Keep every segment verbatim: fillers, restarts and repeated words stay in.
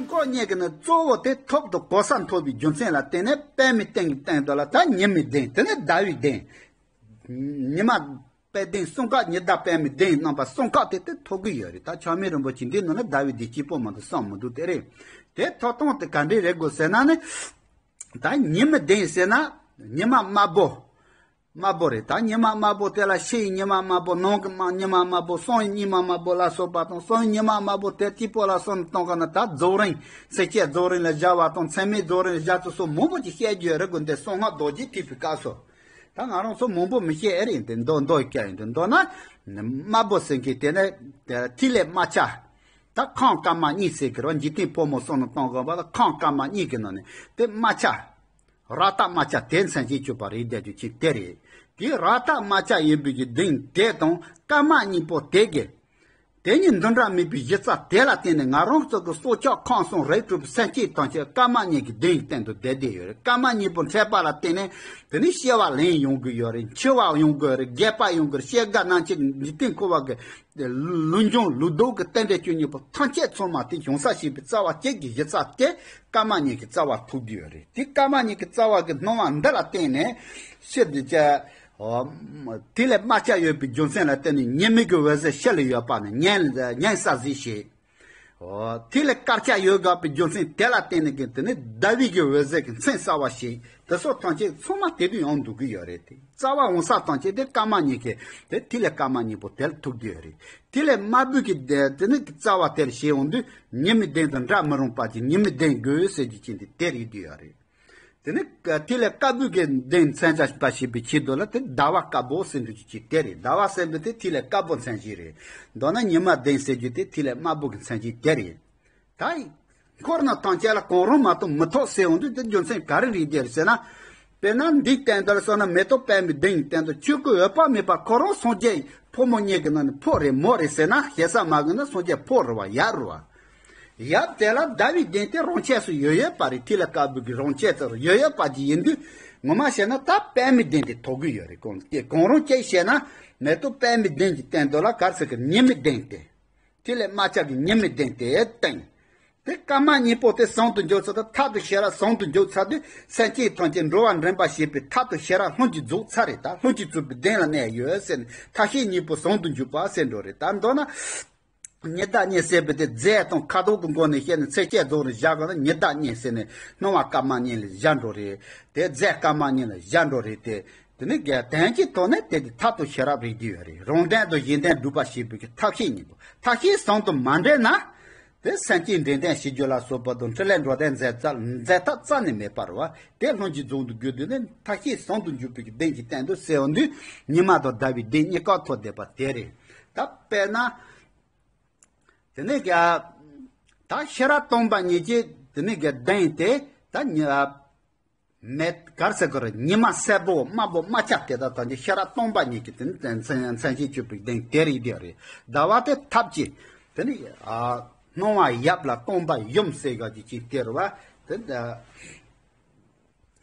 སྲུང་འཁོར་གཉིས་ཀྱི་ནི་གཙོ་བོ་དེ་ཐོབ་དང་གོ་ས་མཐོ་བའི་རྒྱུ་མཚན་ལ་བརྟེན་ནས་པདྨའི་སྟེང་གི་སྟེང་དུ་ལ་ད་ཉི་མའི་གདན་དེ་ནི་ཟླ་བའི་གདན། ཉི་མ་པད་གདན་གསུམ་ཀ་ཉི་ཟླ་པདྨའི་གདན་རྣམ་པ་གསུམ་ཀ་དེ་དེ་ཐོབ་གི་ཡོད་རེད། ད་ཆགས་མེད་རིན་པོ་ཆེ་འདི་ནང་ན་ཟླ་བའི་གདན་གཅིག་པོ་མ་གཏོགས་གསུམ་མི་འདུག་དེ་རེད། དེ་ཐོབ་སྟངས་དེ་ག་འདྲས་རེད་དགོས་ཟེར་ན་ནི། ད་ཉི་མའི་གདན་ཟེར་ན་ཉི་མ་དམར་པོ། དམར་པོ་རེད། ད་ཉི་མ་དམར་པོ་དེ་ལ་ཕྱི་ཡི་ཉི་མ་དམར་པོ། ནང་གི་དམར་ཉི་མ་དམར་པོ། གསང་བའི་ཉི་མ་དམར་པོ་ལ་སོགས་པ་དང་། གསང་བའི་ཉི་མ་དམར་པོ་དེ་གཅིག་པོ་ལ་སོགས་ནས་གཏོང་ག་ན་ད་རྫོགས་རིམ། སེམས་བསྐྱེད་རྫོགས་རིམ་ལ་སྦྱར་བ་དང་། མཚན་མའི་རྫོགས་རིམ་ལ་སྦྱར་ཚུལ་སོགས་མང་པོ་ཅིག་བཤད་རྒྱུ་ཡོད་རེད་གོ། འདི་གསང་སྔགས་རྡོ་རྗེ་ཐེག་པའི་སྐབས་སུ། ད་ང་རང་ཚོ་མང་པོ་མི་བཤད་ཨེ་རེད། འདི་མདོ་མདོ་བཤད་ཡིན། འདི་མདོར་ན་དམར་པོ་ཟེར་མཁན་དེ་ནི་ཐིག་ལེ་དམར་ཆ། ད་ཁམས་དཀར་དམར་གཉིས་ཟེར་གི་རེད་བ། འཇིག་རྟེན་ཕོ་མོ་གསུམ་ནས་གཏོང་དགོས་པ་ལ་ཁམས་དཀར་དམར་གཉིས་ཀྱི་ནང་ནས་དེ་དམར་ཆ། རཀྟ་དམར་ཆ་དེ་མཚན་ཅན་གྱུར་པ་རེད་བསྡད་རྒྱུ་ཅིག་དེ་རེད། དེ་རཀྟ་དམར་ཆ་ཡིན་པའི་གི་གདན་དེ་དང་དཀར་དམར་གཉིས་པོ་དེ་གི། དེ་གཉིས་འདུ་འབྲལ་མེད་པའི་གཞི་རྩ་དེ་ལ་བརྟེན་ནས་ང་རང་ཚོ་གི་སྲོག་ཆགས་ཁམས་གསུམ་རིགས་དྲུག་པའི་སེམས་ཅན་ཐམས་ཅད་དཀར་དམར་གཉིས་ཀྱི་གདན་གྱི་སྟེང་དུ་བསྡད་བསྡད་ཡོད་རེད། དཀར་དམར་གཉིས་པོ་འཕྲད་པ་ལ་བརྟེན་ནས་དེ་ནས་སྐྱེ་བ་ལེན་ཡོང་གི་ཡོད་རེད། འཆི་བ་ཡོང་གི་ཡོད་རེད། རྒས་པ་ཡོང་གི་ཡོད་རེད། སྐྱེ་རྒ་ན་འཆི་འཇིག་རྟེན་འཁོར་བ་གི་ལུས་འབྱུང་ལུས་ལྡོག་གི་རྟེན་འབྲེལ་གྱི་དངོས་པོ་ཐམས་ཅད་ཚང་མ་དེ་བྱང་ས་ཞེས་པའི་རྩ་བ་གཅིག་གི་གཞི་རྩ་དེ་དཀར་དམར་གཉིས་ཀྱི་རྩ་བ་ཐུག་གི་ཡོད་རེད། དེ་དཀར་དམར་གཉིས་ཀྱི་རྩ་བ་གི་སྣང་བ་འདི་ལ་བརྟེན་ནས་ཕྱིར་འདི་ཅི། ཨོ། དེ་ལས་དམར་ཆ་ཡོད་པའི་རྒྱུ་མཚན་ལ་བརྟེན་ནས་ཉི་མའི་གི་འོད་ཟེར་ཕྱི་ལ་ཡོད་པ་ནི་ཉན་ཉན་ས་ཟིག་ཞེས། ཨོ། དེ་ལས་དཀར་ཆ་ཡོད་དགོས་པའི་རྒྱུ་མཚན་དེ་ལ་བརྟེན་ནས་གི་དེ་ནི་ཟླ་བའི་གི་འོད་ཟེར་གྱི་མཚན་གསལ་བ་ཞེས་དེ་སོགས་ཐམས་ཅད་ཚང་མ་དེ་དུ་ཡང་འདུག་གི་ཡོད་རེད། དེ་རྩ་བ་འོང་ས་ཐམས་ཅད་དེ་དཀར་དམར་གཉིས་ཀྱི་དེ་དེ་ལས་དཀར་དམར་གཉིས་པོ་དེ་ལ་ཐུག་གི་ཡོད་རེད། དེ་ལས་དམར་པོའི་གི་དེ་དེ་ནི་རྩ་བ་དེར་ཞེས་འོང་དུས་ཉི་མའི་གདན་དང་འབྲལ་མི་རུང་པ་ཅིག་ཉི་མའི་གདན་དགོས་ཟེར་རྒྱུ་ཅན་དེ་དེ་རེད་དུ་ཡོད་རེད། དེ་ནི་དེ་ལས་དཀར་པོའི་གི་གདན་མཚོན་ཆ་པ་ཞེས་པའི་ཆེད་དུ་ལ་དེ་ཟླ་བ་དཀར་པོ་ཟེར་འདུག་ཅིག་དེ་རེད། ཟླ་བ་ཟེར་འདུག་དེ་དེ་ལས་དཀར་པོ་མཚན་གཞི་རེད། མདོར་ན་ཉི་མ་གདན་ཟེར་རྒྱུ་དེ་དེ་ལས་དམར་པོ་གི་མཚན་གཞི་དེ་རེད། ད་འཁོར་རྣམས་ཐམས་ཅད་ལ་གང་རུང་མ་གཏོགས་མི་ཐོགས་ཟེར་འོང་དུས་དེ་རྒྱུ་མཚན་ག་རེ་རེད་དེ་རེད་ཟེར་ན། དཔེར་ན་འདིའི་སྟེང་དུ་སོང་ན་མེ་ཏོག་པདྨའི་གདན་གྱི་སྟེང་དུ་ཆོས་སྐུ་འོད་དཔག་མེད་པ་ཁོ་རང་སངས་རྒྱས་ཕོ་མོ་གཉིས་ཀྱི་ནང་ནས་ཕོ་རེད་མོ་རེད་ཟེར་ན་ཞེ་ས་མ་གི་ན་སངས་རྒྱས་ཕོ་རེད་བ། ཡབ་རེད་བ། ཡབ་དེ་ལ་ཟླ་བའི་གདན་དེ་རང་ཆས་སུ་ཡོད་ཡོད་པ་རེད། ཐིག་ལེ་དཀར་པོ་གི་རང་ཆས་སུ་ཡོད་ཡོད་པ་ཅིག་ཡིན་དུས་ངོ་མ་བཤད་ན་ད་པདྨའི་གདན་དེ་ཐོབ་གི་ཡོད་རེད། གང་དེ་གང་རུང་ཅིག་བཤད་ན་མེ་ཏོག་པདྨའི་གདན་གྱི་སྟེང་དུ་ལ་ག་རེ་ཟེར་གི་ཉི་མའི་གདན་དེ། དེ་ལས་དམར་ཆ་གི་ཉི་མའི་གདན་དེ་སྟེང་། དེ་དཀར་དམར་གཉིས་པོ་དེ་ཟུང་དུ་འཇུག་ཚར་དུས་མཐར་ཐུག་ཤེས་རབ་ཟུང་དུ་འཇུག་ཚར་དུས་སེམས་ཅན་ཐམས་ཅད་འགྲོ་བ་འདྲེན་པ་ཞེས་པའི་མཐར་ཐུག་ཤེས་རབ་ལྷུན་གྱིས་རྫོགས་ཚར་རེད། ད་ལྷུན་གྱིས་རྫོགས་པའི་གདན་ལ་གནས་ཡོད་ཟེར་ནས་མཐའ་ཤེས་གཉིས་པོ་ཟུང་དུ་འཇུག་པ་ཟེར་འགྲོ་རེད། ད་མདོར་ན། ཉི་ཟླ་གཉིས་ཟེར་བའི་དེ་རྫས་དང་ཁ་དོག་གི་སྒོ་ནས་བཤད་ན་ཚེས་བཅད་རྫོགས་རེད་བཞག་གི་ན་ཉི་ཟླ་གཉིས་ཟེར་ནས་སྣང་བ་དཀར་དམར་གཉིས་ལ་བཞག་འགྲོ་རེད། དེ་རྫས་དཀར་དམར་གཉིས་ལ་བཞག་འགྲོ་རེད་དེ། དེ་ནི་དགེ་དོན་གྱི་ཐོག་ནས་དེ་དེ་མཐར་ཐུག་ཤེས་རབ་རེད་དེ་ཡོད་རེད། རང་དོན་དང་གཞན་དོན་སྒྲུབ་པ་ཞེས་པའི་གི་ཐབས་ཤེས་གཉིས་པོ་ཐབས་ཤེས་ཟུང་དུ་མ་འབྲེལ་ན། དེ་སེམས་ཅན་འདྲེན་སྟངས་ཞིག་རྒྱུ་ལ་སོགས་པ་དང་འཕྲིན་ལས་འགྲོ་དོན་མཛད་ཚར་མཛད་ཐབས་རྩ་ནས་མེད་པ་རེད་བ། དེ་ལྷུན་གྱིས་རྫོགས་འདུག་རྒྱུ་དེ་ནི་མཐའ་ཤེས་ཟུང་དུ་འཇུག་པའི་གི་གདེང་གི་སྟེང་དུ་གསལ་བ་འདུས་ཉི་མ་དང་ཟླ་བའི་གདེང་གཉིས་ཀ་ཐོབ་བསྡད་པ་དེ་རེད། ད་དཔེར་ན། དེ་ནས་ཀྱ། ད་ཤེས་རབ་སྟོང་པ་ཉིད་ཀྱི་དེ་ནས་ཀྱ་གདེང་དེ་ད་ཉི། མེད་གར་ཟེར་གི་རེད། ཉི་མ་སེར་པོ་དམར་པོ་དམར་ཆ་དེ་དག་ཐམས་ཅད་ཤེས་རབ་སྟོང་པ་ཉིད་ཀྱི་དེ་ནི་མཚན་མཚན་གཞི་གྱུར་པའི་གདེང་དེ་རེད་དེ་རེད། ཟླ་བ་དེ་ཐབས་ཀྱིས་དེ་ནི་ཨ། སྣང་བ་ཡབ་ལ་སྟོང་པ་ཡུམ་ཟེར་ག་ཅིག་ཅིག་དེ་རེད་བ། དེ་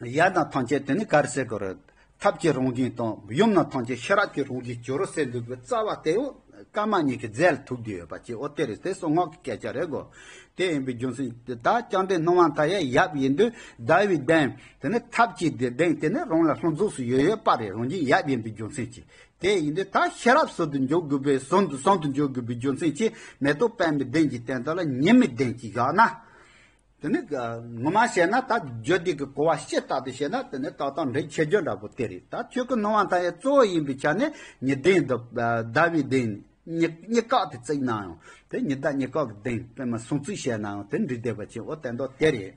ཡབ་རྣམས་ཐམས་ཅད་དེ་ནི་གར་ཟེར་གི་རེད། ཐབས་ཀྱི་རང་བཞིན་དང་ཡུམ་རྣམས་ཐམས་ཅད་ཤེས་རབ་ཀྱི་རང་བཞིན་གྱུར་ཟེར་འདུག་པའི་རྩ་བ་དེ་འོ་ཀ་མ་ཉིད་ཀྱི་རྫས་ལ་ཐུག་བསྡད་ཡོད་པ་ཅིག་འོ་དེ་རེད། དེ་གསང་སྔགས་ཀྱི་སྐད་ཆ་རེད་གོ། དེ་ཡིན་པའི་རྒྱུ་མཚན་དེ་ད་བཅོམ་ལྡན་སྣང་བ་མཐའ་ཡས་ཡབ་ཡིན་དུས་ཟླ་བའི་གདན་དེ་ནི་ཐབས་ཀྱི་དེ་གདེང་དེ་ནི་རང་ལ་ལྷུན་རྫོགས་སུ་ཡོད་ཡོད་པ་རེད། རང་བཞིན་ཡབ་ཡིན་པའི་རྒྱུ་མཚན་གྱིས། དེ་ཡིན་དུས་ད་ཤེས་རབ་ཟུང་དུ་འཇུག་དགོས་པའི་ཟུང་དུ་ཟུང་དུ་འཇུག་དགོས་པའི་རྒྱུ་མཚན་གྱིས་མེ་ཏོག་པདྨའི་གདན་གྱི་སྟེང་དུ་ལ་ཉི་མའི་གདན་གྱིས་བཞག་ན། དེ་ནི་ངོ་མ་བཤད་ན་ད་རྒྱུ་དེ་གི་གོ་བ་ཕྱི་ལྟར་དུ་བཤད་ན་དེ་ནི་ཏག་ཏག་འགྲིག་ཆེ་རྒྱུ་འདྲ་པོ་དེ་རེད། ད་ཆོས་སྐུ་སྣང་བ་མཐའ་ཡས་གཙོ་བོ་ཡིན་པའི་ཆ་ནས་ཉི་གདན་དུ་ཟླ་བའི་གདན་གཉིས་གཉིས་ཀ་དེ་བརྩིགས་ན་ཡང་དེ་ཉི་ཟླ་གཉིས་ཀ་གི་གདན་དཔེ་མ་སྲུང་བརྩི་བྱས་ན་ཡང་དེ་འགྲིག་བསྡད་པ་ཅིག་འོ་དེ་འདྲ་དེ་རེད།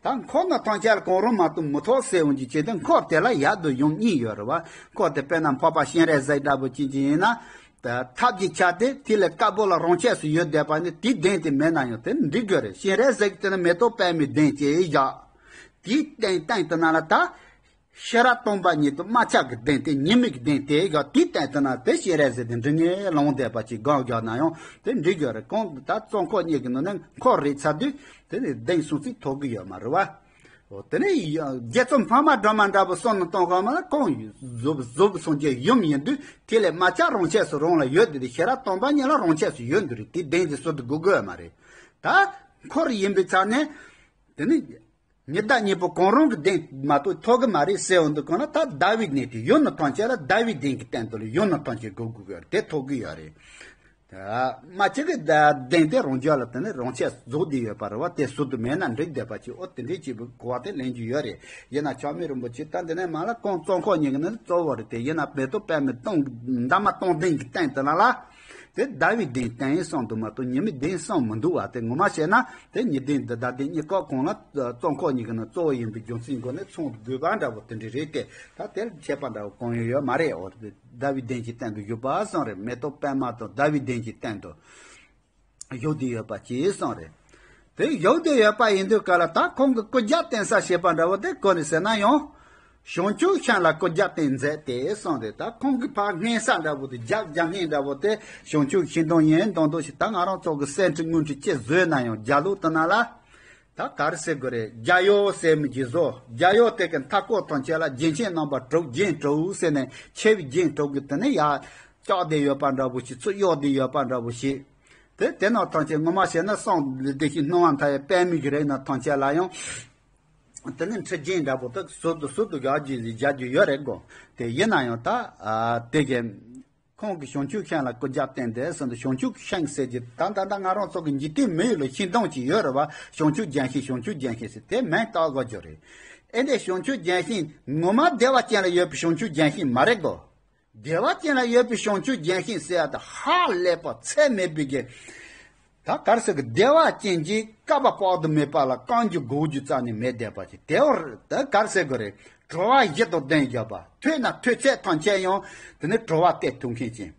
ད་འཁོར་རྣམས་ཐམས་ཅད་ལ་གང་རུང་མ་གཏོགས་མི་ཐོགས་ཟེར་འོང་གི་ཅི་སྟེ་འཁོར་དེ་ལ་ཡབ་དང་ཡུམ་གཉིས་ཡོད་རེད་བ། འཁོར་དེ་དཔེར་ན་འཕགས་པ་སྤྱན་རས་གཟིགས་འདྲ་པོ་ཅིག་ཅིག་ཡིན་ན། ད་ཐབས་ཀྱི་ཆ་དེ་ཐིག་ལེ་དཀར་པོ་ལ་རང་ཆས་སུ་ཡོད་བསྡད་པ་ནི་དེའི་གདེང་དེ་མེད་ན་ཡང་དེ་འགྲིག་གི་རེད། སྤྱན་རས་གཟིགས་དེ་ནི་མེ་ཏོག་པདྨའི་གདན་ཅེས་བཞག་དེའི་སྟེང་སྟེང་དུ་ན་ལ་ད། ཤེས་རབ་སྟོང་པ་ཉིད་དུ་དམར་ཆ་གི་གདན་དེ་ཉི་མའི་གདན་དེ་བཞག་དེའི་སྟེང་དུ་ན་དེ་སྤྱན་རས་གཟིགས་དེ་འབྲི་ངེས་ལོང་བསྡད་པ་ཅིག་སྒང་བཞག་ན་ཡང་དེ་འགྲིག་གི་རེད། གང་ད་གཙོ་འཁོར་གཉིས་ཀྱི་ནང་ནས་འཁོར་རེད་ཚར་དུས་དེ་ནི་གདན་སྲུང་བརྩི་ཐོབ་གི་ཡོད་མ་རེད་བ། འོ་དེ་ནས་རྒྱ་མཚོ་འཕགས་མ་སྒྲོལ་མ་འདྲ་པོ་གསུམ་ནས་གཏོང་ག་མ་ལ་གང་གཟུགས་གཟུགས་སངས་རྒྱས་ཡུམ་ཡིན་དུས་ཐིག་ལེ་དམར་ཆ་རང་ཆས་སུ་རང་ལ་ཡོད་དེ་དེ་ཤེས་རབ་སྟོང་པ་ཉིད་ལ་རང་ཆས་སུ་ཡོད་འདི་རེད། དེ་གདན་དེ་སྲུང་དུ་དགོས་དགོས་མ་རེད། ད་ འཁོར་ཡིན་པའི་ཆ་ནས་དེ་ནི་ཉི་ཟླ་གཉིས་པོ་གང་རུང་གི་གདན་མ་གཏོགས་ཐོབ་གི་མ་རེད་ཟེར་འོང་དུས་གང་ལ། ད་ཟླ་བའི་གདན་དེ་ཡོད་ནོ་ཐམས་ཅད་ལ་ཟླ་བའི་གདན་གྱི་སྟེང་དུ་ལ་ཡོད་ནོ་ཐམས་ཅད་དགོས་དགོས་ཀྱི་རེད། དེ་ཐོབ་གི་ཡོད་རེད། ད་མ་གཅིག་གི་གདན་དེ་རང་རྒྱུད་ལ་དེ་ནི་རང་ཆས་བཟོ་བསྡད་ཡོད་པ་རེད་བ། དེ་ཟུར་དུ་མེད་ན་འགྲིག་བསྡད་པ་ཅིག་འོ་དེ་འདྲའི་ཅིག་གོ་བ་དེ་ལེན་རྒྱུ་ཡོད་རེད། ཡིན་ན་ཆགས་མེད་རིན་པོ་ཆེ་ད་འདི་ནས་མ་ལ་གང་གཙོ་འཁོར་གཉིས་ཀྱི་ནི་གཙོ་བོ་རེད། དེ་ཡིན་ན་མེ་ཏོག་པདྨའི་སྟེང་འདབ་མ་སྟོང་ལྡན་གྱི་སྟེང་དེ་ན་ལ། དེ་ཟླ་བའི་གདན་སྟེང་གསུངས་འདུག་མ་གཏོགས་ཉི་མའི་གདན་གསུངས་མི་འདུག་བ། དེ་ངོ་མ་བཤད་ན་དེ་ཉི་གདན་འདི་ཟླ་གདན་གཉིས་ཀ་གང་ལ་གཙོ་འཁོར་གཉིས་ཀྱི་ནི་གཙོ་བོ་ཡིན་པའི་རྒྱུ་མཚན་སྒོ་ནས་མཚུངས་དགོས་པ་འདྲ་བོ་དེ་འདྲ་རེད་དེ། ད་དེར་ཁྱད་པར་འདྲ་བོ་གང་ཡང་ཡོད་མ་རེད། འོ་ཟླ་བའི་གདན་གྱི་སྟེང་དུ་བཞུགས་པ་གསུངས་རེད། མེ་ཏོག་པདྨ་དང་ཟླ་བའི་གདན་གྱི་སྟེང་དུ་བཞུགས་བསྡད་ཡོད་པ་ཅིག་གསུངས་རེད། དེ་བཞུགས་བསྡད་ཡོད་པ་ཡིན་དུས་ག་ལ་ད་ཁོང་གི་སྐུ་རྒྱབ་བརྟེན་ས་ཞེས་པ་འདྲ་བོ་དེ་ག་རེ་ཟེར་ན་ཡང་། བྱང་ཆུབ་ཤིང་ལ་སྐུ་རྒྱབ་བརྟེན་མཛད་དེ་གསུངས་རེད། ད་ཁོང་གི་ཕར་སྔོན་ས་འདྲ་བོ་དེ་རྒྱབ་རྒྱབ་སྔོན་འདྲ་བོ་དེ་བྱང་ཆུབ་ཤིང་སྡོང་ཡིན་མདོག་མདོག་ཞིག་ད་ང་རང་ཚོ་གི་སེམས་ཁྲི་དངུལ་ཁྲི་ཅི་བཟོས་ན་ཡང་རྒྱབ་ལོགས་དེ་ན་ལ། ད་ག་རེ་ཟེར་དགོས་རེད། རྒྱ་ཡོ་ཟེར་མི་གྱི་བཟོ། རྒྱ་ཡོ་དེ་གི་མཐའ་སྐོར་ཐམས་ཅད་ལ་རྒྱན་ཆས་རྣམ་པ་དྲུག་རྒྱན་དྲུག་ཟེར་ནས་ཆེ་བའི་རྒྱན་དྲུག་གི་དེ་ནས་ཡར་བཅག་བསྡད་ཡོད་པ་འདྲ་བོ་ཞིག་ཚུར་གཡོགས་བསྡད་ཡོད་པ་འདྲ་བོ་ཞིག་དེ་དེ་ནང་ཐམས་ཅད་ངོ་མ་བཤད་ན་གསང་བདེ་གཤེགས་སྣང་བ་མཐའ་ཡས་པདྨའི་གི་རིགས་ནང་ཐམས་ཅད་ལ་ཡང་དེ་ནས་འཁྲི་རྒྱན་འདྲ་བོ་དེ་ཟུར་དུ་ཟུར་དུ་བཞག་རྒྱུ་ཟིག་བཞག་རྒྱུ་ཡོད་རེད་གོ། དེ་ཡིན་ན་ཡང་ད་ཨ་དེ་གི་ཁོང་གིས་བྱང་ཆུབ་ཤིང་ལ་སྐུ་རྒྱབ་བརྟེན་ཏེ་གསུངས་འདུག་བྱང་ཆུབ་ཤིང་ཟེར་གྱི་ད་ད་ད་ང་རང་ཚོ་གི་འཇིག་རྟེན་མི་ཡུལ་ལ་ཤིང་སྡོང་ཅིག་ཡོད་རེད་བ། བྱང་ཆུབ་ལྗོན་ཤིང་། བྱང་ཆུབ་ལྗོན་ཤིང་ཟེར་དེ་མིང་བཏགས་དགོས་རྒྱུ་རེད། ཨེ་འདྲའི་བྱང་ཆུབ་ལྗོན་ཤིང་ངོ་མ་བདེ་བ་ཅན་ལ་ཡོད་པའི་བྱང་ཆུབ་ལྗོན་ཤིང་མ་རེད་གོ། བདེ་བ་ཅན་ལ་ཡོད་པའི་བྱང་ཆུབ་ལྗོན་ཤིང་ཟེར་ཡ་ད་ཧ་ལས་པ་ཚད་མེད་པའི་གི་ད་ག་རེ་ཟེར་གི། བདེ་བ་ཅན་གྱི་བསྐལ་པ་དཔག་ཏུ་མེད་པ་ལ་བསྐང་རྒྱུ་དགོས་རྒྱུ་རྩ་ནས་མེད་བསྡད་པ་ཅིག་དེ་བར་ད་ག་རེ་ཟེར་གི་རེད། གྲོལ་བ་བཞི་དང་ལྡན་བཞག་པ། ཐོས་ན་ཐོས་ཚད་ཐམས་ཅད་ཡང་དེ་ནི་གྲོལ་བ་སྟེར་ཐུབ་མཁན་ཅན།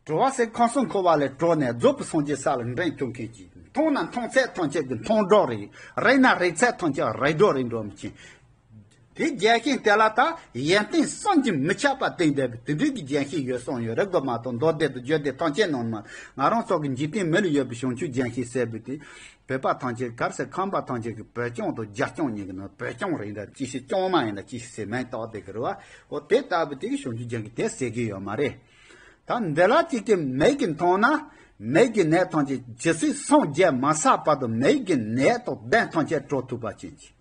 གྲོལ་བ་ཟེར་ཁམས་གསུམ་འཁོར་བ་ལས་གྲོལ་ནས་རྫོགས་པའི་སངས་རྒྱས་ས་ལ་འདྲེན་ཐུབ་མཁན་ཅན། མཐོང་ན་མཐོང་ཚད་ཐམས་ཅད་ཀྱི་མཐོང་གྲོལ་རེད། རེག་ན་རེག་ཚད་ཐམས་ཅད་རེག་གྲོལ་རེད་འགྲོ་མཁན་ཅན། དེ་ལྗོན་ཤིང་དེ་ལ་ད་ཡོན་ཏན་བསམ་གྱིས་མི་ཁྱབ་པ་བསྟན་བསྡད་པའི་དེ་འདྲའི་གི་ལྗོན་ཤིང་ཡོད་གསུངས་ཡོད་རེད་གོ་མ་གཏོགས། མདོ་སྡེ་དང་བརྗོད་བདེ་ཐམས་ཅད་ནང་ནས་ང་རང་ཚོ་གི་འཇིག་རྟེན་མི་ལ་ཡོད་པའི་བྱང་ཆུབ་ལྗོན་ཤིང་ཟེར་བའི་དེ། བོད་པ་ཐམས་ཅད་ག་རེ་ཟེར། ཁམས་པ་ཐམས་ཅད་ཀྱི་བོད་ལྗོངས་དང་རྒྱ་ལྗོངས་གཉིས་ཀྱི་ནང་བོད་ལྗོངས་རེད་འདྲ་ཅི་ཞིག་ལྗོངས་མ་ཡིན་འདྲ་ཅི་ཞིག་ཟེར་མིང་བཏགས་བསྡད་ཀྱི་རེད་བ། འོ་དེ་ལྟ་བུ་དེ་གི་བྱང་ཆུབ་ལྗོན་ཤིང་དེ་ཟེར་གྱི་ཡོད་མ་རེད། ད་འདི་ལ་གཅིག་གི་མིག་གིས་མཐོང་ན་མིག་གི་ནད་ཐམས་ཅད་ཇི་སྲིད་སངས་རྒྱས་མ་ཚར་བར་དུ་མིག་གི་ནད་དང་གདོན་ཐམས་ཅད་གྲོལ་ཐུབ་པ་ཅན་གྱི།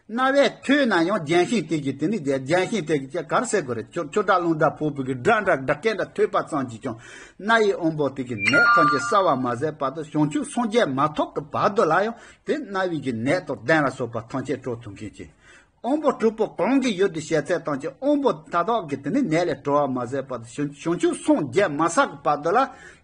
རྣ་བས་ཐོས་ན་ཡང་ལྗོན་ཤིང་དེ་གི་དེ་ནི་ལྗོན་ཤིང་དེ་གི་ཅི་ག་རེ་ཟེར་དགོས་རེད། ཆུ་ཆུ་སྒྲ་རླུང་སྒྲ་ཕོག་པའི་གི་སྒྲ་འདྲ་སྒྲ་སྐད་འདྲ་ཐོས་པ་ཙམ་གྱིས་ཀྱང་རྣ་ཡི་དབང་པོ་དེ་གི་ནད་ཐམས་ཅད་གསལ་བར་མ་ཟད་བར་དུ་བྱང་ཆུབ་སངས་རྒྱས་མ་ཐོབ་ཀྱི་བར་དུ་ལ་ཡང་དེ་རྣ་བའི་གི་ནད་དང་གདོན་ལ་སོགས་པ་ཐམས་ཅད་གྲོལ་ཐུབ་མཁན་ཅན། དབང་པོ་དྲུག་པོ་གང་གི་ཡུལ་དུ་བྱས་ཚད་ཐམས་ཅད་དབང་པོ་མཐའ་དག་གི་དེ་ནི་ནད་ལས་གྲོལ་བ་མ་ཟད་བར་དུ་བྱང་བྱང་ཆུབ་སངས་རྒྱས་མ་ཚར་གི་བར་དུ་ལ་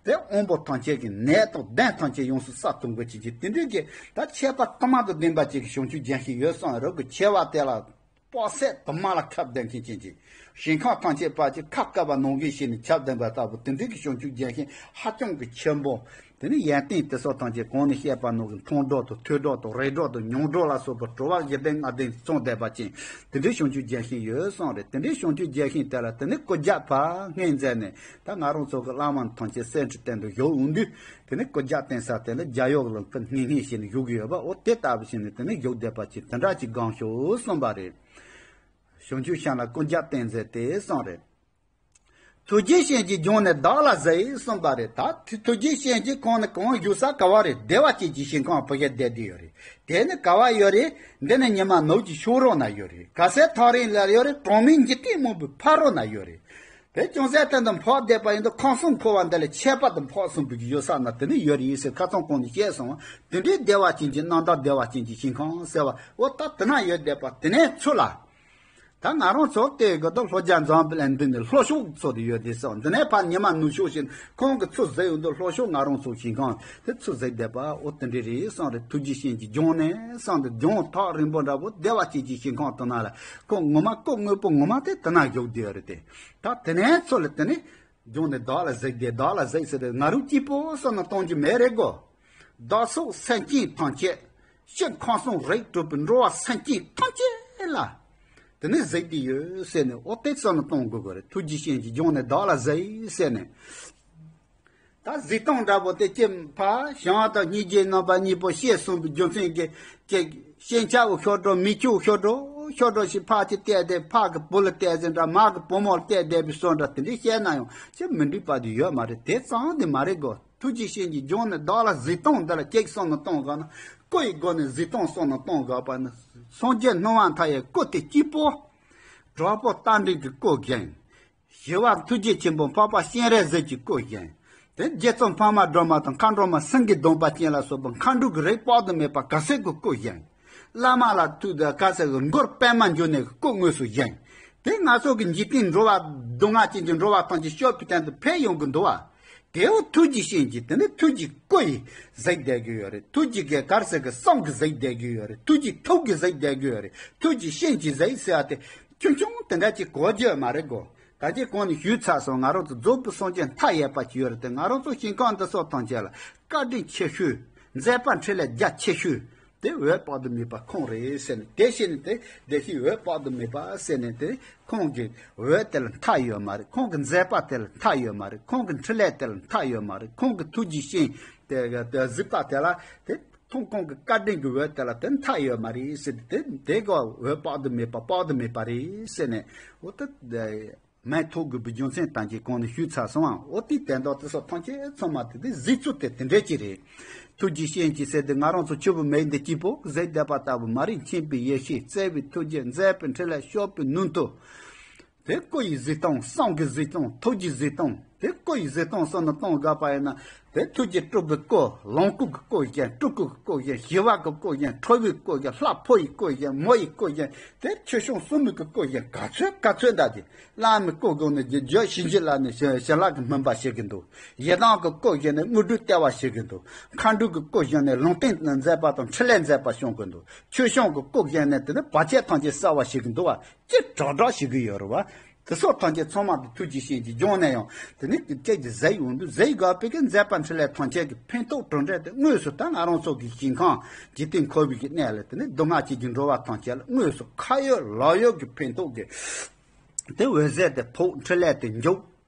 དེ་དབང་པོ་ཐམས་ཅད་ཀྱི་ནད་དང་གདོན་ཐམས་ཅད་ཡོངས་སུ་བསལ་ཐུབ་དགོས་ཀྱི་ཅིག་དེ་འདྲའི་གི་ད་ཁྱད་པར་དུ་མ་དང་ལྡན་པ་ཅིག་གི་བྱང་ཆུབ་ལྗོན་ཤིང་ཡོད་གསུངས་རབ་ཀྱི་ཆེ་བ་དེ་ལ་དཔག་ཚད་དུ་མ་ལ་ཁྱབ་ལྡན་མཁན་ཅན་གྱི་ཞིང་ཁམས་ཐམས་ཅད་པ་ཅིག་ཁ་བསྐལ་པ་ནང་བཞིན་བྱས་ནས་ཁྱབ་ལྡན་པ་ལྟ་བུ་དེ་འདྲའི་གི་བྱང་ཆུབ་ལྗོན་ཤིང་ཧ་ཅང་གི་ཆེན་པོ། དེ་ནི་ཡོན་ཏན་དེ་སོགས་ཐམས་ཅད་གོང་ནས་བཤད་པ་ནང་གི་མཐོང་གྲོལ་དང་ཐོས་གྲོལ་དང་རེག་གྲོལ་དང་མྱོང་གྲོལ་ལ་སོགས་པ་གྲོལ་བ་བཞི་ལྡན་ལྔ་ལྡན་གསུངས་བསྡད་པ་ཅན་དེ་འདྲའི་བྱང་ཆུབ་ལྗོན་ཤིང་ཡོད་གསུངས་རེད། དེ་འདྲའི་བྱང་ཆུབ་ལྗོན་ཤིང་དེ་ལ་དེ་ནི་སྐུ་རྒྱབ་ཕར་སྔོན་མཛད་ནས་ད་ང་རང་ཚོ་གི་བླ་མ་ཐམས་ཅད་སེམས་ཀྱི་སྟེང་དུ་བཞུགས་འོང་དུས་དེ་ནི་སྐུ་རྒྱབ་བརྟེན་ས་དེ་ལ་རྒྱ་ཡོག་ལ་སྐུ་སྔོན་སྔོན་བྱས་ནས་བཞུགས་ཀྱི་ཡོད་པ། འོ་དེ་ལྟ་བུ་བྱས་ནས་དེ་ནི་བཞུགས་བསྡད་པ་ཅིག་དེ་འདྲ་ཅིག་སྒོམ་ཤོག་གསུངས་པ་རེད། བྱང་ཆུབ་ཤིང་ལ་སྐུ་རྒྱབ་བརྟེན་མཛད་དེ་གསུངས་རེད། ཐུགས་རྗེའི་སྤྱན་གྱིས་བརྒྱངས་ནས་བདག་ལ་གཟིགས་གསུངས་པ་རེད། ད་ཐུགས་རྗེའི་སྤྱན་གྱིས་ཁོང་ནི་གང་བཞུགས་ས་ག་བ་རེད། བདེ་བ་ཅན་གྱི་ཞིང་ཁམས་བུ་ཡར་བསྡད་བསྡད་ཡོད་རེད། དེ་ནི་ག་བ་ཡོད་རེད། འདི་ནི་ཉི་མ་ནུབ་ཀྱི་ཕྱོགས་རོལ་ན་ཡོད་རེད། ག་ས་ཐག་རིང་ལ་ཡོད་རེད། གྲངས་མེད་འཇིག་རྟེན་མང་པོའི་ཕ་རོལ་ན་ཡོད་རེད། དེ་ཅུང་ཟད་སྟེང་དུ་འཕགས་བསྡད་པ་ཡིན་དུས་ཁམས་གསུམ་འཁོར་བ་འདི་ལས་ཁྱད་པར་དུ་འཕགས་གསུམ་པའི་ཡོད་ས་ན་དེ་ནི་ཡོད་རེད་ཟེར་ཁ་ཚང་གོང་ནས་བཤད་སོང་བ། དེ་འདྲའི་བདེ་བ་ཅན་གྱི་རྣམ་དག་བདེ་བ་ཅན་གྱི་ཞིང་ཁམས་ཟེར་བ་འོ་ད་དེ་ན་ཡོད་བསྡད་པ་དེ་ནས་ཚུར་ལ། ད་ང་རང་ཚོ་བལྟས་དགོས་དུས་ལྷོ་རྒྱ་འཛམ་བུ་གླིང་འདི་ནི་ལྷོ་ཕྱོགས་ཚོ་དེ་ཡོད་དེ་སོང་། འདི་ནས་ཕར་ཉི་མ་ནུབ་ཕྱོགས་ཞིག་ཁོང་གི་ཚུར་གཟིགས་ཡོང་དུས་ལྷོ་ཕྱོགས་ང་རང་ཚོ་ཞིང་ཁམས་དེ་ཚུར་གཟིགས་བསྡད་པ་འོ་དེ་འདྲ་རེད་གསུངས་རེད། ཐུགས་རྗེའི་སྤྱན་གྱིས་བརྒྱངས་ནས་གསུངས་ཏེ་བརྒྱངས་ཐག་རིང་པོ་འདྲ་པོ་བདེ་བ་ཅན་གྱི་ཞིང་ཁམས་དེ་ན་ལ་ཁོང་ངོ་མ་སྐུ་དངོས་པོ་ངོ་མ་དེ་དེ་ན་བཞུགས་བསྡད་ཡོད་རེད་དེ། ད་དེ་ནས་ཚུར་ལ་དེ་ནས་བརྒྱངས་ནས་བདག་ལ་གཟིགས་ཏེ་བདག་ལ་གཟིགས་ཟེར་ཏེ་ང་རང་གཅིག་པོ་བསམ་ན་གཏོང་རྒྱུ་མེད་རེད་གོ། བདག་སོགས་སེམས་ཅན་ཐམས་ཅད་སྤྱིར་ཁམས་གསུམ་རིགས་དྲུག་པའི་འགྲོ་བ་སེམས་ཅན་ཐམས་ཅད་ལ་དེ་ནས་གཟིགས་ཏེ་ཡོད་ཟེར་ནས་འོ་དེ་བསམ་ན་གཏོང་དགོས་པ་རེད། ཐུགས་རྗེའི་སྤྱན་གྱིས་བརྒྱངས་ནས་བདག་ལ་གཟིགས་ཟེར་ནས། ད་གཟིགས་སྟངས་འདྲ་པོ་དེ་ཅི་ཕ་བྱང་དང་སྙིང་རྗེ་རྣམ་པ་གཉིས་པོ་ཤེས་གསུངས་པའི་རྒྱུ་མཚན་གྱིས་ཅི་ཤེས་བྱ་བོ་ཤོར་འགྲོ་མི་ཆོས་ཤོར་འགྲོ་ཤོར་འགྲོ་ཞིག་ཕ་ཅི་བལྟས་ཏེ་ཕ་གི་བུ་ལ་བལྟས་ཟིན་འདྲ་མ་གི་བུ་མོ་ལ་བལྟས་བསྡད་པའི་བཟོ་འདྲ་དེ་འདྲའི་བཤད་ན་ཡང་ཅི་མི་འགྲིག་པ་དེ་ཡོད་མ་རེད། དེ་ཙང་དེ་མ་རེད་གོ། ཐུགས་རྗེ་སྤྱན་གྱིས་སྦྱངས་ནས་བདག་ལ་གཟིགས་སྟངས་འདི་ལ་ཅིག་བསམ་བློ་གཏོང་དགོས་ན། སྐུ་ཡི་སྒོ་ནས་གཟིགས་སྟངས་བསམ་བློ་གཏོང་དགོས་པ་ནི། སངས་རྒྱས་སྣང་བ་མཐའ་ཡས་སྐུ་དེ་གཅིག་པོ། དྲག་པོ་རྟ་མགྲིན་གྱི་སྐུ་བཞེངས། ཞི་བ་ཐུགས་རྗེ་ཆེན་པོ་འཕགས་པ་སྤྱན་རས་གཟིགས་ཀྱི་སྐུ་བཞེངས། དེ་རྗེ་བཙུན་འཕགས་མ་སྒྲོལ་མ་དང་མཁའ་འགྲོ་མ་སེང་གེ་གདོང་པ་ཅན་ལ་སོགས་པ་མཁའ་འགྲོ་གི་རིགས་དཔག་ཏུ་མེད་པ་ག་ཚོད་ཀྱི་སྐུ་བཞེངས། བླ་མ་ལ་ཐུགས་དེ་ག་ཚོད་ཀྱི་མགུར་པད་མ་འབྱུང་གནས་ཀྱི་སྐུ་དངོས་སུ་བཞེངས། དེ་ང་ཚོ་གི་འཇིག་རྟེན་འགྲོ་བ་སྡུག་བསྔལ་ཅན་གྱི་འགྲོ་བ་ཐམས་ཅད་སྐྱོབ་པའི་དོན་དུ་ཕེབས་ཡོང་གི་འདུག་བ། དེའོ་ཐུགས་རྗེ་སྤྱན་གྱིས་དེ་ནི་ཐུགས་རྗེ་སྐུ་ཡིས་གཟིགས་བསྡད་ཀྱི་ཡོད་རེད། ཐུགས་རྗེ་གི་གར་ཟེར་གི་བསམ་གི་གཟིགས་བསྡད་ཀྱི་ཡོད་རེད། ཐུགས་རྗེ་ཐུགས་ཀྱིས་གཟིགས་བསྡད་ཀྱི་ཡོད་རེད། ཐུགས་རྗེ་སྤྱན་གྱིས་གཟིགས་ཟེར་བ་དེ་ཆུང་ཆུང་དེ་འདྲ་ཅིག་གོ་རྒྱུ་མ་རེད་གོ། ད་ཅི་གོང་ནས་ཞུས་ཚར་སོང་། ང་རང་ཚོ་རྫོགས་པའི་སངས་རྒྱས་མཐའ་ཡས་པ་ཅིག་ཡོད་རེད་དེ། ང་རང་ཚོ་ཞིང་ཁམས་འདི་སོགས་ཐམས་ཅད་ལ་བཀའ་དྲིན་ཆེ་ཤོས། མཛད་པ་འཕྲིན་ལས་རྒྱ་ཆེ་ཤོས། དེ་འོད་དཔག་ཏུ་མེད་པ་ཁོང་རེད་ཟེར་ནས། དེ་བཞིན་དེ་དེ་བཞིན་འོད་དཔག་ཏུ་མེད་པ་ཟེར་ནས་དེ། ཁོང་གི་འོད་དེ་ལ་མཐའ་ཡོད་མ་རེད། ཁོང་གི་མཛད་པ་དེ་ལ་མཐའ་ཡོད་མ་རེད། ཁོང་གི་འཕྲིན་ལས་དེ་ལ་མཐའ་ཡོད་མ་རེད། ཁོང་གི་ཐུགས་རྗེ་སྤྱན་དེ་དེ་གཟིགས་པ་དེ་ལ་དེ། ཁོང་ཁོང་གི་བཀའ་དྲིན་གྱི་འོད་དེ་ལ་དེ་མཐའ་ཡོད་མ་རེད་ཟེར་ཏེ། དེ་དེ་ག་འོད་དཔག་ཏུ་མེད་པ་དཔག་ཏུ་མེད་པ་རེད་ཟེར་ནས། འོ་ད། མེ་ཐོག་དགོས་པའི་རྒྱུ་མཚན་དང་གཅིག་གོང་ནས་ཞུས་ཚར་སོང་ཨང་། འོ་དེའི་དོན་དག་དེ་སོགས་ཐམས་ཅད་ཚང་མ་དེ་དེ་གཟིགས་ཚུལ་དེ་དེ་འདྲ་ཅིག་རེད། ཐུགས་རྗེ་སྤྱན་གྱིས་ཟེར་དེ་ང་རང་ཚོ་ཆུ་བོ་མེ་འདི་སྐྱིད་པོ་གཟིགས་བསྡད་པ་ལྟ་བུ་མ་རེད། མཁྱེན་པའི་ཡེ་ཤེས། བརྩེ་བའི་ཐུགས་རྗེ། མཛད་པའི་འཕྲིན་ལས། སྐྱོབ་པའི་ནུས་མཐུ། དེ་སྐུ་ཡི་གཟིགས་སྟངས། བསམ་གྱི་གཟིགས་སྟངས། ཐུགས་ཀྱི་གཟིགས་སྟངས། དེ་སྐུ་ཡི་གཟིགས་སྟངས་སོགས་ནི་གཏོང་དགོས་པ་ཡིན་ན། དེ་ཐུགས་རྗེ་སྤྲུལ་པའི་སྐུ། ལོངས་སྐུ་གི་སྐུ་བཞེངས། སྤྲུལ་སྐུ་གི་སྐུ་བཞེངས། ཞི་བ་གི་སྐུ་བཞེངས། ཁྲོ་བོའི་སྐུ་བཞེངས། ལྷ་ཕོ་ཡི་སྐུ་བཞེངས། མོ་ཡི་སྐུ་བཞེངས། དེ་ཆོས་སྐྱོང་སྲུང་མའི་གི་སྐུ་བཞེངས། ག་ཚོད་ག་ཚོད་འདྲ་ཅིག་བླ་མའི་སྐུ་བཞེངས་ནས་རྒྱུ་བྱིན་གྱིས་བརླབས་ནས་བྱིན་བྱིན་རླབས་ཀྱི་སྨོན་པ་བྱེད་ཀྱི་འདུག་ཡི་དམ་གྱི་སྐུ་བཞེངས་ནས་དངོས་གྲུབ་སྟེར་བ་བྱེད་ཀྱི་འདུག་མཁའ་འགྲོ་གི་སྐུ་བཞེངས་ནས་ལུང་བསྟན་མཛད་པ་དང་འཕྲིན་ལས་མཛད་པ་སྐྱོང་གི་འདུག་ཆོས་སྐྱོང་གི་སྐུ་བཞེངས་ནས་དེ་ནི་བར་ཆད་ཐམས་ཅད་བསལ་བ་བྱེད་ཀྱི་འདུག་བ། ཅི་དྲག་དྲག་བྱེད་ཀྱི་ཡོད་རེད་བ། དེ་སོགས་ཐམས་ཅད་ཚང་མ་དེ་ཐུགས་རྗེ་སྤྱན་གྱིས་སྦྱངས་ནས་ཡང་དེ་ནི་དེ་སྐད་ཀྱི་གཟིགས་ཡོང་དུས། གཟིགས་དགོས་པའི་གི་མཛད་པ་འཕྲིན་ལས་ཐམས་ཅད་ཀྱི་ཕན་ཐོགས་གྲུབ་འབྲས་དེ་དངོས་སུ་ད་ང་རང་ཚོ་གི་ཞིང་ཁམས་འཇིག་རྟེན་འཁོར་བའི་གི་གནས་ལ་དེ་ནི་སྡུག་བསྔལ་བྱེད་ཀྱི་འགྲོ་བ་ཐམས་ཅད་ལ་དངོས་སུ་ཁ་ཡོད་ལག་ཡོད་ཀྱི་ཕན་ཐོགས་ཀྱི་དེ་འོད་ཟེར་དེ་ཕོག་འཕྲིན་ལས་དེ་འཇུག་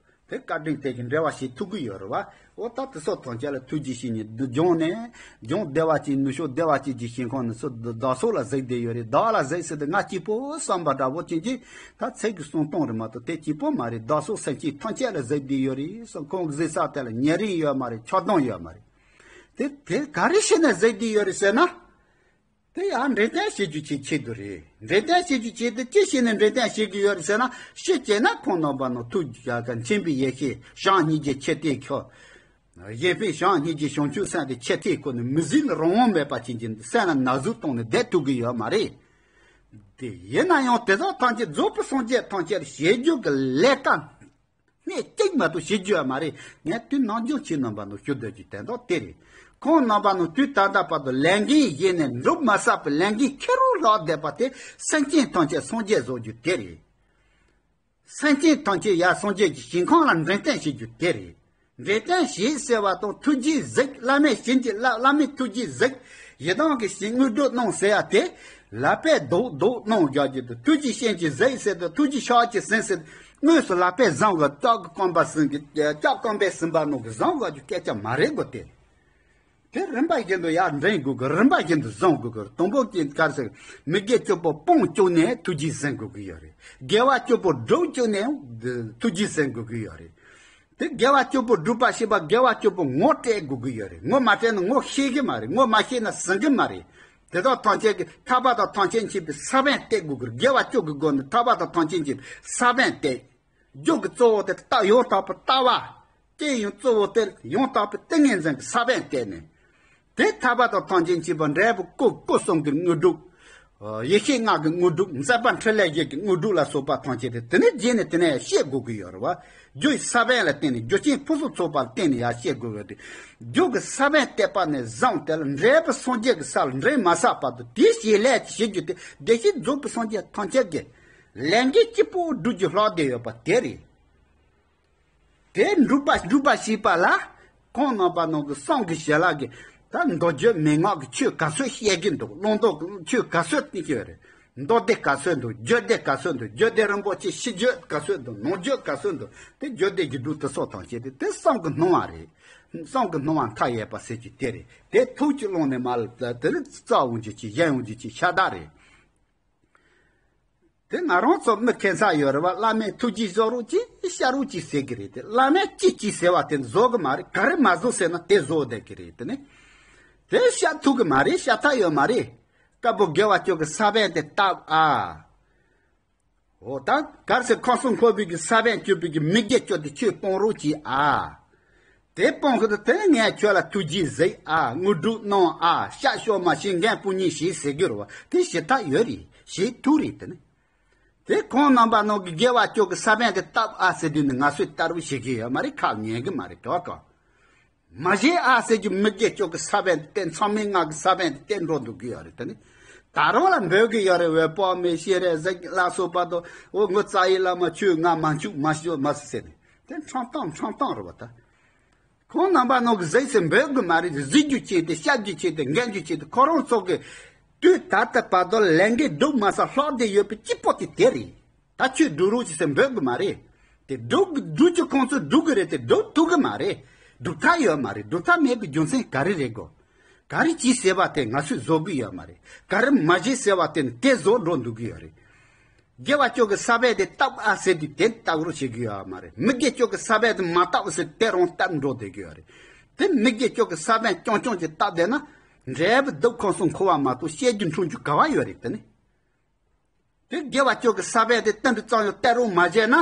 དེ་བཀའ་དྲིན་དེ་གི་འབྲེལ་བ་བྱེད་ཐུབ་ཀྱི་ཡོད་རེད་བ། འོ་ད་དེ་སོགས་ཐམས་ཅད་ལ་ཐུགས་རྗེ་སྤྱན་གྱིས་སྦྱངས་ནས། སྦྱངས་བདེ་བ་ཅན་ནུབ་ཕྱོགས་བདེ་བ་ཅན་གྱི་ཞིང་ཁམས་ནས་ཚུར་བདག་སོགས་ལ་གཟིགས་བསྡད་ཡོད་རེད། བདག་ལ་གཟིགས་ཟེར་དུས་ང་གཅིག་པོ་བསམ་པ་འདྲ་བོ་ཅན་གྱི་ད་ཚིག་གི་གསུང་སྟངས་རེད་མ་གཏོགས་དེ་གཅིག་པོ་མ་རེད། བདག་སོགས་སེམས་ཅན་ཐམས་ཅད་ལ་གཟིགས་བསྡད་ཡོད་རེད་བསམ། ཁོང་གི་གཟིགས་ས་དེ་ལ་ཉེ་རིང་ཡོད་མ་རེད། ཆགས་སྡང་ཡོད་མ་རེད། དེ་དེ་ག་རེ་བྱས་ནས་གཟིགས་བསྡད་ཡོད་རེད་ཟེར་ན། དེ་ཡང་འབྲས་ལྡན་བྱེད་རྒྱུ་ཆེད་ཆེད་དུ་རེད། འབྲས་ལྡན་བྱེད་རྒྱུ་ཆེད་དུ་ཅི་བྱས་ནས་འབྲས་ལྡན་བྱེད་ཀྱི་ཡོད་རེད་ཟེར་ན། ཤེས་བྱས་ན་ཁོང་རྣམ་པ་ནང་ཐུགས་རྒྱ་གར་མཁྱེན་པའི་ཡེ་ཤེས་བྱམས་སྙིང་རྗེ་ཆེ་སྟེ་ཁྱོད། གཞན་ཕན་བྱམས་སྙིང་རྗེ་བྱང་ཆུབ་སེམས་དེ་ཆེ་སྟེ་ཁོ་ནི་མི་གཟིགས་ནི་རང་དབང་མེད་པ་ཅན་གྱི་སེམས་ལ་ན་ཟུག་བཏང་ནས་བསྡད་ཐུབ་ཀྱི་ཡོད་མ་རེད། དེ་ཡིན་ན་ཡང་དེ་དག་ཐམས་ཅད་རྫོགས་པའི་སངས་རྒྱས་ཐམས་ཅད་ལ་བྱེད་རྒྱུ་གི་ལས་ཀ་སྣེ་གཅིག་མ་གཏོགས་བྱེད་རྒྱུ་ཡོད་མ་རེད། ངས་དུས་ནམ་རྒྱུན་ཁྱེད་རྣམ་པ་ནང་ཞུ་འདོད་ཀྱི་དོན་དག་དེ་རེད། ཁོང་རྣམ་པ་ནང་དུས་ད་ལྟ་བར་དུ་ལས་འགན་བཞེས་ནས་འགྲུབ་མ་ཟད་པའི་ལས་འགན་ཁེར་རོ་ལྷག་བསྡད་པ་དེ་སེམས་ཅན་ཐམས་ཅད་སངས་རྒྱས་བཟོ་རྒྱུ་དེ་རེད། སེམས་ཅན་ཐམས་ཅད་ཡར་སངས་རྒྱས་ཀྱི་ཞིང་ཁམས་ལ་འབྲས་ལྡན་བྱེད་རྒྱུ་དེ་རེད། འབྲས་ལྡན་བྱེད་ཟེར་བ་དང་ཐུགས་རྗེས་གཟིགས། བླ་མའི་བྱིན་གྱིས་བརླབས། བླ་མའི་ཐུགས་རྗེས་གཟིགས། ཡི་དམ་གྱི་བྱིན་དངོས་གྲུབ་གནང་ཟེར་ཡ་དེ། ལག་པས་རྡོག་རྡོག་གནང་རྒྱག་རྒྱུ་དང་། ཐུགས་རྗེ་སྤྱན་གྱིས་གཟིགས་ཟེར་དང་། ཐུགས་རྗེ་ཕྱག་གིས་ཟིན་ཟེར། དངོས་སུ་ལག་པས་བཟུང་གི། ལྕགས་ཀྱི་རྐང་པ་ཟིན་གི། ལྕགས་རྐང་པས་ཟིན་པ་ནང་གི་བཟུང་དགོས་རྒྱུ་སྐད་ཆ་མ་རེད་གོ་དེ། དེ་རིམ་པ་བཞིན་དུ་ཡར་འདྲེན་དགོས་གི། རིམ་པ་བཞིན་དུ་བཟུང་དགོས་གི། དང་པོ་གི་ག་རེ་ཟེར། མི་དགེ་བཅུ་པོ་སྤོང་བཅུག་ནས་ཐུགས་རྗེས་ཟིན་དགོས་གི་ཡོད་རེད། དགེ་བ་བཅུ་པོ་སྒྲུབ་བཅུག་ནས་ཐུགས་རྗེས་ཟིན་དགོས་གི་ཡོད་རེད། དེ་དགེ་བ་བཅུ་པོ་སྒྲུབ་པ་ཤེས་པ། དགེ་བ་བཅུ་པོ་ངོ་སྤྲད་དགོས་གི་ཡོད་རེད། ངོ་མ་སྤྲད་ན་ངོ་ཤེས་གི་མ་རེད། ངོ་མ་ཤེས་ན་ཟིན་གི་མ་རེད། དེ་དག་ཐམས་ཅད་ཀྱི་ཐར་པ་དང་ཐམས་ཅད་མཁྱེན་པའི་ས་བོན་གཏད་དགོས་གི། དགེ་བ་བཅུ་གི་སྒོ་ནས་ཐར་པ་དང་ཐམས་ཅད་མཁྱེན་པའི་ས་བོན་གཏད། རྒྱུ་གི་གཙོ་བོ་དེ་ལྟ། ཡང་དག་པའི་ལྟ་བ། རྐྱེན་ཡང་གཙོ་བོ་དེ་ཡང་དག་པའི་ཏིང་ངེ་འཛིན་གྱི་ས་བོན་གཏད་ནས། དེ་ཐར་པ་དང་ཐམས་ཅད་མཁྱེན་པ་འབྲས་བུ་སྐུ། སྐུ་གསུམ་གྱི་དངོས་གྲུབ། ཡེ་ཤེས་ལྔ་གི་དངོས་གྲུབ། མཛད་པ་འཕྲིན་ལས་བཞི་གི་དངོས་གྲུབ་ལ་སོགས་པ་ཐམས་ཅད་དེ་དེ་ནས་རྗེས་ནས་དེ་ནས་ཡར་སྐྱེ་དགོས་ཀྱི་ཡོད་རེད་བ། རྒྱུ་ཡི་ས་བོན་ལ་བརྟེན་ནས། རྒྱུ་རྐྱེན་ཕུན་སུམ་ཚོགས་པ་ལ་བརྟེན་ནས་ཡར་སྐྱེ་དགོས་པ་དེ། རྒྱུ་གི་ས་བོན་གཏད་པ་ནས་བཟུང་དེ་ལ་འབྲས་བུ་སངས་རྒྱས་ཀྱི་ས་ལ་འདྲེན་མ་ཟད་བར་དུ་དེའི་བྱེད་ལས་ཀྱི་བྱེད་རྒྱུ་དེ་བདེ་གཤེགས་རྫོགས་པའི་སངས་རྒྱས་ཐམས་ཅད་ཀྱི་ལས་འགན་གཅིག་པུ་སྒྲུབ་རྒྱུ་ལྷག་བསྡད་ཡོད་པ་དེ་རེད། དེ་འགྲུབ་པ་འགྲུབ་པ་བྱེད་པ་ལ། ཁོང་རྣམ་པ་ནང་གི་བསམ་གྱི་བྱ་ལ་གི། ད་མདོ་རྒྱུད་མན་ངག་གི་ཆོས་ག་ཚོད་བཤད་ཀྱི་འདུག་བླང་དོར་གྱི་ཆོས་ག་ཚོད་བསྟན་གྱི་ཡོད་རེད། མདོ་སྡེ་ག་ཚོད་འདུག་རྒྱུད་སྡེ་ག་ཚོད་འདུག་རྒྱུད་སྡེ་རིན་པོ་ཆེ་ཕྱི་རྒྱུད་ག་ཚོད་འདུག་ནང་རྒྱུད་ག་ཚོད་འདུག་དེ་རྒྱུད་སྡེ་རྒྱུད་སྒྲུབ་དེ་སོགས་དང་བཅས་ཏེ། དེ་བསམ་གྱི་སྣང་བ་རེད། བསམ་གྱི་སྣང་བ་མཐའ་ཡས་པ་ཟེར་གྱི་དེ་རེད། དེ་ཐུགས་ཀྱི་ཀློང་ནས་མར་ལ་དེ་ནི་རྩ་འོང་རྒྱུ་ཅིག་གཞན་འོང་རྒྱུ་ཅིག་ཤ་སྟག་རེད། དེ་ང་རང་ཚོ་མི་ཁེ་ས་ཡོད་རེད་བ། བླ་མས་ཐུགས་རྗེ་གཟིགས་རོགས་གྱིས་ཤ་རོགས་གྱིས་ཟེར་གི་རེད། དེ་བླ་མས་ཅི་ཅི་ཟེར་བ་དེ་བཟོ་གི་མ་རེད། ག་རེ་མ་བཟོ་ཟེར་ན་དེ་བཟོ་བསྡད་གི་རེད། དེ་ནི་དེ་ཤ་ཐུག་གི་མ་རེད། ཤ་ཐག་ཡོད་མ་རེད། དཀར་པོ་དགེ་བ་སྐྱོང་གི་ས་བོན་དེ་བཏབ་ཨ། འོ་ད་གལ་སྲིད་ཁམས་གསུམ་འཁོར་བའི་གི་ས་བོན་གཅོད་པའི་གི་མི་དགེ་བཅུ་དེ་ཁྱོད་སྤོང་རོགས་གྱིས་ཨ། དེ་སྤོང་གི་དུས་དེ་ངས་ཁྱོད་ལ་ཐུགས་རྗེས་གཟིགས་ཨ། དངོས་གྲུབ་གནང་ཨ། ཤ་ཤོར་མ་ཤེས་འགན་སྤུ་ཉིད་ཞེས་ཟེར་གི་རེད་བ། དེ་ཞེ་ཐག་ཡོད་རེད། ཞེ་ཐུག་རེད། དེ་ནི་དེ་ཁོང་རྣམ་པ་ནང་གི་དགེ་བ་སྐྱོང་གི་ས་བོན་དེ་བཏབ་ཨ་ཟེར་དུས་ནི་ང་ཚོས་བསྟར་བུ་བྱེད་གི་ཡོད་མ་རེད། ཁག་ཉན་གི་མ་རེད། ག་བ་ག་མ་བྱེད་ཨ་ཟེར་རྒྱུ་མི་དགེ་སྐྱོང་གི་ས་བོན་དེ་མཚམས་མེད་ལྔ་གི་ས་བོན་དེ་འགྲོ་འདུག་གི་ཡོད་རེད། དེ་ནི་ད་རུང་ལ་འབོད་གི་ཡོད་རེད། འོད་དཔག་མེད་ཤེས་རབ་གཟིགས་ལ་སོགས་པ་དང་། འོ་ངོ་ཙཱ་ཡི་བླ་མ་ཁྱོད་ང་མ་འཆུག་མ་ཤོར་མ་ཟེར་ནས་དེ་ཁྲང་ཏང་ཁྲང་ཏང་རེད་བ། ད་ཁོང་རྣམ་པ་ནང་གི་གཟིགས་ཟེར་འབོད་གི་མ་རེད། གཟིགས་རྒྱུ་ཅན་དེ་བཤད་རྒྱུ་ཅན་དེ་འགན་རྒྱུ་ཅན་དེ་ཁོ་རང་ཚོ་གི་དུས་ད་ལྟ་བར་དུ་ལས་འགན་སྒྲུབ་མ་ས་ལྷག་བསྡད་ཡོད་པའི་སྐྱིད་པོ་དེ་དེ་རེད། ད་ཁྱོད་སྒྲུབ་རོགས་གྱིས་ཟེར་འབོད་གི་མ་རེད། དེ་སྒྲུབ་སྒྲུབ་རྒྱུ་ཁོང་ཚོས་སྒྲུབ་གི་རེད། དེ་སྒྲུབ་ཐུབ་གི་མ་རེད། སྒྲུབ་ཐབས་ཡོད་མ་རེད། སྒྲུབ་ཐབས་མེད་པའི་རྒྱུ་མཚན་ག་རེ་རེད་གོ། ག་རེ་གྱིས་ཟེར་བ་དེ་ང་ཚོས་བཟོ་གི་ཡོད་མ་རེད། ག་རེ་མ་བྱེད་ཟེར་བ་དེ་ནི་དེ་བཟོ་འགྲོ་འདུག་གི་ཡོད་རེད། དགེ་བ་སྐྱོང་གི་ས་བོན་དེ་བཏབ་ཨ་ཟེར་དུས་དེ་བཏབ་རོགས་བྱེད་གི་ཡོད་མ་རེད། མི་དགེ་སྐྱོང་གི་ས་བོན་དེ་མ་བཏབ་ཟེར་དེ་རང་བཏབ་འགྲོ་བསྡད་གི་ཡོད་རེད། དེ་མི་དགེ་སྐྱོང་གི་ས་བོན་རྐྱང་རྐྱང་ཅིག་བཏབ་བསྡད་ན་འབྲས་བུ་སྡུག་ཁམས་གསུམ་འཁོར་བ་མ་གཏོགས་སྐྱེ་རྒྱུ་འཁྲུངས་རྒྱུ་ག་བ་ཡོད་རེད། དེ་ནི། དེ་དགེ་བ་སྐྱོང་གི་ས་བོན་དེ་ཏིལ་འབྲུ་ཙམ་ཡང་སྟེར་རོགས་མ་བྱས་ན།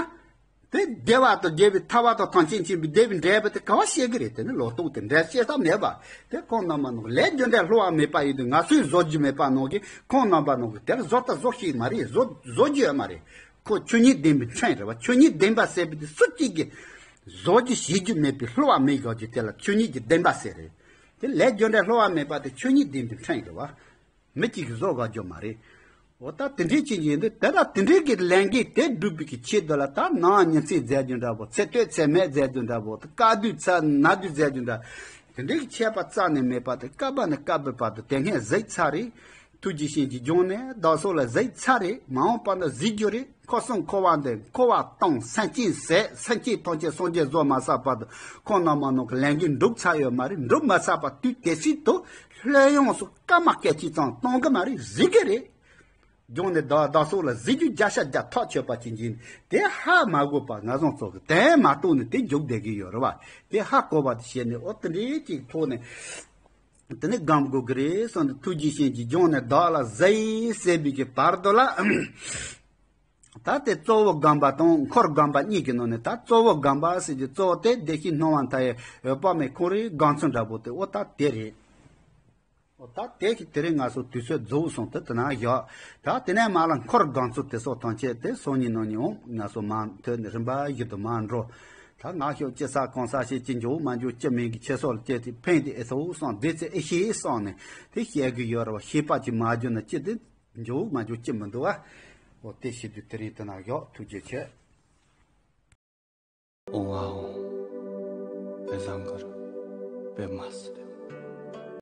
དེ་བདེ་བ་དང་རྒྱལ་བའི་ཐར་པ་དང་ཐམས་ཅད་མཁྱེན་པའི་བདེ་བའི་འབྲས་བུ་དེ་ག་བ་སྐྱེ་གི་རེད། དེ་ནི་ལོ་ཏོག་དེ་འབྲས་སྐྱེ་ཐབས་མེད་པ། དེ་ཁོང་རྣམ་པ་ནང་ལས་རྒྱུ་འབྲས་བསླུ་བ་མེད་པ་ཡིན་དུས་ང་ཚོས་བཟོ་རྒྱུ་མེད་པ་ནང་གི་ཁོང་རྣམ་པ་ནང་གི་དེར་བཟོ་ལྟ་བཟོ་ཤེས་མ་རེད། བཟོ་བཟོ་རྒྱུ་ཡོད་མ་རེད། ཁོ་ཆོས་ཉིད་བདེན་པའི་ཕྲན་རེད་བ། ཆོས་ཉིད་བདེན་པ་ཟེར་བའི་དེ་སུ་གཅིག་གིས་བཟོ་རྒྱུ་ཤེས་རྒྱུ་མེད་པའི་བསླུ་བ་མེད་དགོས་རྒྱུ་དེ་ལ་ཆོས་ཉིད་ཀྱི་བདེན་པ་ཟེར་རེད། དེ་ལས་རྒྱུ་འབྲས་བསླུ་བ་མེད་པ་དེ་ཆོས་ཉིད་བདེན་པའི་ཕྲན་རེད་བ། མི་གཅིག་གིས་བཟོ་དགོས་རྒྱུ་མ་རེད། འོ་ད་དེ་འདྲའི་ཅིག་ཡིན་དུས་དེ་ལ་དེ་འདྲའི་གི་ལས་འགན་དེ་སྒྲུབ་པའི་གི་ཆེད་དུ་ལ་ད་ནང་ཉིན་མཚན་མཛད་རྒྱུ་འདྲ་པོ། ཚེ་སྟོད་ཚེ་སྨད་མཛད་རྒྱུ་འདྲ་པོ། དཀའ་སྡུག་ཚ་ན་སྡུག་མཛད་རྒྱུ་འདྲ། དེ་འདྲའི་གི་ཆད་པ་རྩ་ནས་མེད་པ་དེ། བསྐལ་པ་ནས་བསྐལ་པའི་བར་དུ་དེ་སྔས་གཟིགས་ཚར་རེད། ཐུགས་རྗེ་སེམས་ཀྱི་སྦྱོང་གནས་བདག་སོགས་ལ་གཟིགས་ཚར་རེད། མ་འོངས་པ་ན་གཟིགས་རྒྱུ་རེད། འཁོར་གསུམ་འཁོར་བ་འདི་འཁོར་བ་སྟོང་སེམས་ཅན་ཟད། སེམས་ཅན་ཐམས་ཅད་སངས་རྒྱས་བཟོ་མ་ཚར་བར་དུ་ཁོང་རྣམ་པ་ནང་གི་ལས་འགན་འགྲུབ་ཚར་ཡོད་མ་རེད། འགྲུབ་མ་ཚར་བར་དུས་དེ་སྲིད་དུ་ལྷོད་ཡངས་སུ་སྐར་མ་སྐད་ཅིག་ཙམ་གཏོང་གི་མ་རེད། གཟིགས་གི་རེད། སྦྱོང་གནས་བདག་བདག་སོགས་ལ་གཟིགས་རྒྱུ་བརྒྱ་ཆ་བརྒྱ་ཐག་ཆོད་པ་ཅིག་ཡིན། དེ་ཧ་མ་གོ་བར་ང་རང་ཚོ་གི་དོན་མ་རྟོགས་ནས་དེ་འཇུག་བསྡད་ཀྱི་ཡོད་རེད་བ། དེ་ཧ་གོ་བ་དེ་བྱས་ནས་འོ་དེ་འདྲའི་ཅིག་ཐོག་ནས། དེ་ནས་སྒོམ་དགོས་ཀྱི་རེད་གསུངས་ཏེ། ཐུགས་རྗེ་སེམས་ཀྱི་སྦྱོང་གནས་བདག་ལ་གཟིགས་ཟེར་བའི་གི་བར་དུ་ལ། ད་དེ་གཙོ་བོ་སྒོམ་པ་དང་འཁོར་སྒོམ་པ་གཉིས་ཀྱི་ནང་ནས་ད་གཙོ་བོ་སྒོམ་པ་ཟེར་གྱི་གཙོ་བོ་དེ་བདེ་གཤེགས་སྣང་བ་མཐའ་ཡས་འོད་དཔག་མེད་ཁོང་རའི་སྒོམ་ཚུལ་འདྲ་པོ་དེ་འོ་ད་དེ་རེད། འོ་ད་དེ་གི་དེ་རིང་ང་ཚོ་དུས་ཚོད་རྫོགས་སོང་སྟེ་དེ་ན་བཞག་ད་དེ་ནས་མ་ལ་འཁོར་སྒོམ་ཚུལ་དེ་སོགས་ཐམས་ཅད་དེ་སང་ཉིན་གནངས་ཉིན་འོང་ང་ཚོ་མ་ཐོན་ནས་རིམ་པ་བཞིན་དུ་མ་འགྲོ། ད་ང་ཤོག་ཅི་ས་གང་ས་ཞིག་ཅི་འཇོག་མ་འཇོག་ཅི་མིན་གྱི་ཁྱེད་སོགས་ལ་བལྟས་ཏེ་ཕན་བདེ་ཨེ་ཐུབ་བསམ་བདེ་ཚེ་ཨེ་ཤེས་བསམ་ནས་དེ་བཤད་གི་ཡོད་རེད་བ། ཤེས་པ་ཅིག་མ་བརྒྱུད་ན་ཅི་དེ་འཇོག་མ་འཇོག་ཅི་མི་འདུག་བ། འོ་དེ་བྱེད་དུས་དེ་རིང་དེ་ན་བཞག་ཐུགས་རྗེ་ཆེ། ཨོ་ཨའོ། པེ་ཟང་གར། པེ་མ་སི་རེ།